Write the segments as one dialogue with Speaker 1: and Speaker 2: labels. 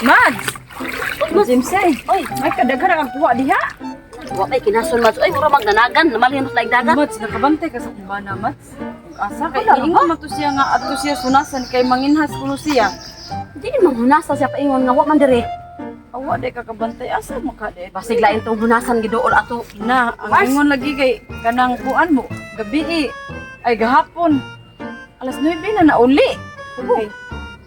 Speaker 1: Mads!
Speaker 2: Uy,
Speaker 1: James eh.
Speaker 2: Oy,
Speaker 1: May kadaghan ang kuha diha.
Speaker 2: wa kay kinason, Mads. Oy, mura magnanagan, namalhin sa dagat.
Speaker 1: Mads, nakabantay ka sa kumbana, Mads. Asa kay
Speaker 2: Wala
Speaker 1: niingon man to siya nga adto siya sunasan kay manginhas kuno siya.
Speaker 2: Di man hunasa siya paingon nga wa man dire.
Speaker 1: Awa di ka kabantay asa mo ka di.
Speaker 2: Basig lain tong hunasan giduol ato.
Speaker 1: Na, ang
Speaker 2: Mars.
Speaker 1: ingon lagi kay kanang kuan mo gabi eh. Ay gahapon. Alas 9 na nauli. Kay,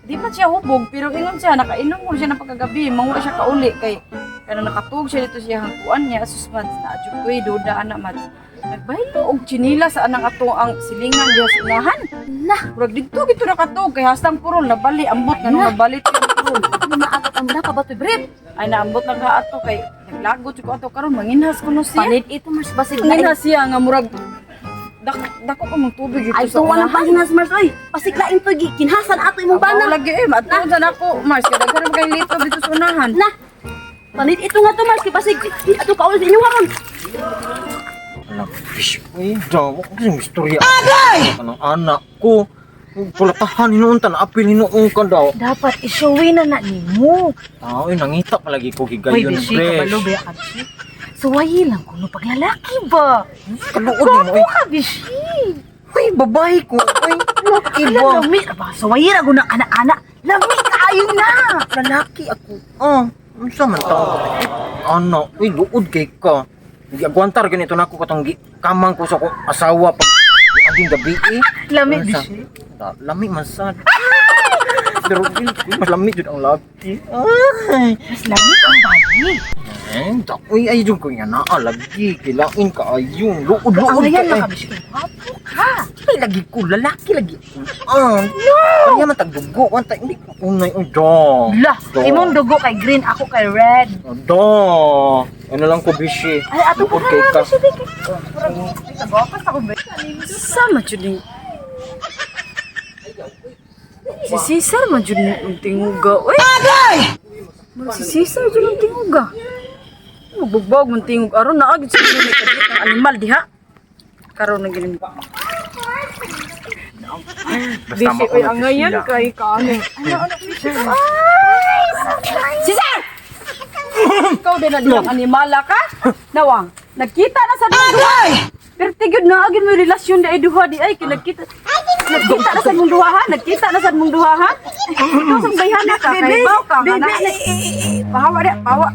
Speaker 1: di man siya hubog pero ingon siya nakainom ko siya ng pagkagabi, manguha siya kauli kay kanang nakatug siya dito siya ang kuan niya sus Mads na adyo ko duda ana Mads. Nagbaylo og tsinila sa anang ato ang silingan diha sa unahan.
Speaker 2: Na,
Speaker 1: Murag didto gito nakatug kay hastang purol nabali ambot nga nung nabali to yung purol.
Speaker 2: ano maagot ang pa ba to brief?
Speaker 1: Ay naambot lang ka ato kay naglagot ko ato karon manginhas ko no siya.
Speaker 2: Panid ito, Mars, basig lain.
Speaker 1: Manginhas siya nga murag dako pa mong tubig dito
Speaker 2: Ay,
Speaker 1: sa
Speaker 2: tuwa ng
Speaker 1: unahan.
Speaker 2: panghinas, Mars, oy. Basig lain to kinhasan ato imong
Speaker 1: Bana
Speaker 2: bana.
Speaker 1: lagi eh matuod sa nako Mars kay daghan man kay lito dito sa unahan.
Speaker 2: Na. Panid ito nga to, Mars, kay basig ato kaul sa inyo karon.
Speaker 3: Alam, fish. Uy, daw. Kasi yung istorya. Agay! Anong anak ko? Pulatahan hinuon ta, naapil hinuon ka daw.
Speaker 4: Dapat isuwi na na nimo.
Speaker 3: Tao, eh, nangita palagi ko
Speaker 4: Uy,
Speaker 3: higayon,
Speaker 4: bishi,
Speaker 3: fresh.
Speaker 4: kabalo ba ka, bishi? Suwayi lang kuno paglalaki ba?
Speaker 3: Kaluod mo, eh.
Speaker 4: Ka, bishi.
Speaker 3: Uy, babae ko. Uy, laki
Speaker 4: Ala,
Speaker 3: ba?
Speaker 4: lami ra ba? Suwayi ra guna anak-anak. Lami kaayo na.
Speaker 3: Lalaki ako. Ah, unsa man tao? Anak, uy, luod kay ka. Giagwantar ganito na ako katong kamang ko sa akong asawa pag aging gabi eh.
Speaker 4: Lami,
Speaker 3: Unsa?
Speaker 4: bishi.
Speaker 3: Lami man sad. Pero uy, mas lami jud ang laki. Ay.
Speaker 4: Mas lami ang bayi.
Speaker 3: Eh, uy, ay jud ko nga naa lagi kilain ka ayun. Luod luod
Speaker 4: Ang
Speaker 3: ka.
Speaker 4: ayan
Speaker 3: Eh.
Speaker 4: na ka, bishi. Gwapo ka.
Speaker 3: Ay, lagi ko lalaki lagi. Ah, no. Kaya man tagdugo, wanta hindi ko unay uy do.
Speaker 4: La,
Speaker 3: Do.
Speaker 4: imong dugo kay green, ako kay red.
Speaker 3: Do. Ano lang ko bishi.
Speaker 4: Ay, ato
Speaker 3: Luod
Speaker 4: pa
Speaker 3: kay
Speaker 4: na,
Speaker 3: ka.
Speaker 4: bishi. Ay, kagwapas ako ba?
Speaker 1: Sama jud ni Si Cesar man jud ang tinguga. Uy! Agay! Si Cesar jud ang tinguga. Magbugbog man tingog aron naa gid siguro may kadiyot ng animal diha. Karon na gini ba.
Speaker 3: Basta
Speaker 1: Bisi, oy, ang ngayon kay kaano. Ano, ano, bisi? Ay, Cesar! Ikaw din na diyang animala ka? Nawang, nagkita na sa duha. Pero tigod na agin mo yung relasyon di ay duha di ay kinagkita. Nagkita na sa mong duha ha? Nagkita na sa mong duha ha? Ikaw sa bayhan ka, kay baw ka.
Speaker 4: Bebe,
Speaker 1: Nga na, pahawa di, pahawa.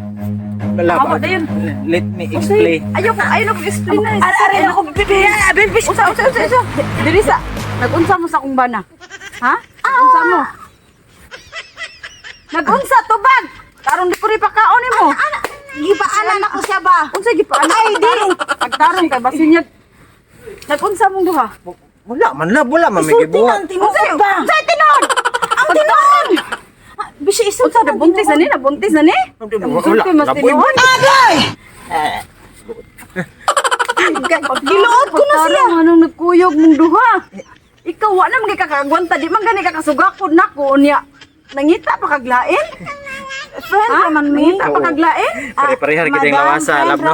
Speaker 1: Pahawa na yun.
Speaker 3: Let me explain.
Speaker 1: Ayoko, ayoko explain na.
Speaker 4: Ari, ari ako, bebe, bebe.
Speaker 1: Usa, usa, usa, usa. Diri sa, nagunsa mo sa akong bana. Ha? Nagunsa mo. Nagunsa, tubag! Karon di ko rin pakaon nimo.
Speaker 2: Gipaanan ako siya ba?
Speaker 1: Unsa gipaana? Ay, di. Pagtarong kay basin niya. Nagunsa mong duha?
Speaker 3: Wala man lab, wala man may
Speaker 4: Isulti
Speaker 3: gibuhat.
Speaker 4: na ang tinuod ba?
Speaker 1: Unsa tinuod? Ang tinuod!
Speaker 4: Bishi, isulti
Speaker 1: Unsa nabuntis na ni? Nabuntis na ni?
Speaker 3: Wala,
Speaker 1: Sulti mas
Speaker 3: laboy.
Speaker 1: tinuod.
Speaker 4: Giluod ko na siya.
Speaker 1: Pagtarong anong nagkuyog mong duha? Ikaw wa na man kay kakagwanta di man gani kakasugakod nako unya. Nangita pa kaglain?
Speaker 2: Friend
Speaker 1: Ha?
Speaker 2: raman mi.
Speaker 1: Nangita pa kaglain?
Speaker 3: Pare-pareha ra gid ang lawasa, lab no.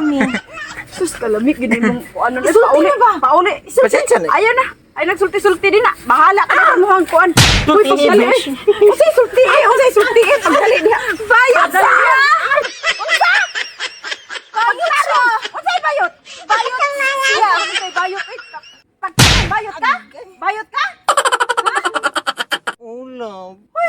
Speaker 1: Sus kalamig gid mong ano na
Speaker 4: Isulti
Speaker 1: pauli
Speaker 4: na ba?
Speaker 1: Pauli.
Speaker 3: Pasensya na.
Speaker 1: Ayaw na. Ay nagsulti-sulti din na. Bahala ka na sa muhang kuan. Uy,
Speaker 3: Sulti ni,
Speaker 1: pagdali.
Speaker 3: besh.
Speaker 1: Unsay sulti eh, unsay sulti eh pagdali diha. Bayot sa. Unsa? Bayot siya. Unsay bayot? Bayot siya. Unsay bayot eh? Pag bayot ka? Bayot ka?
Speaker 3: Oh, love.
Speaker 1: Uy,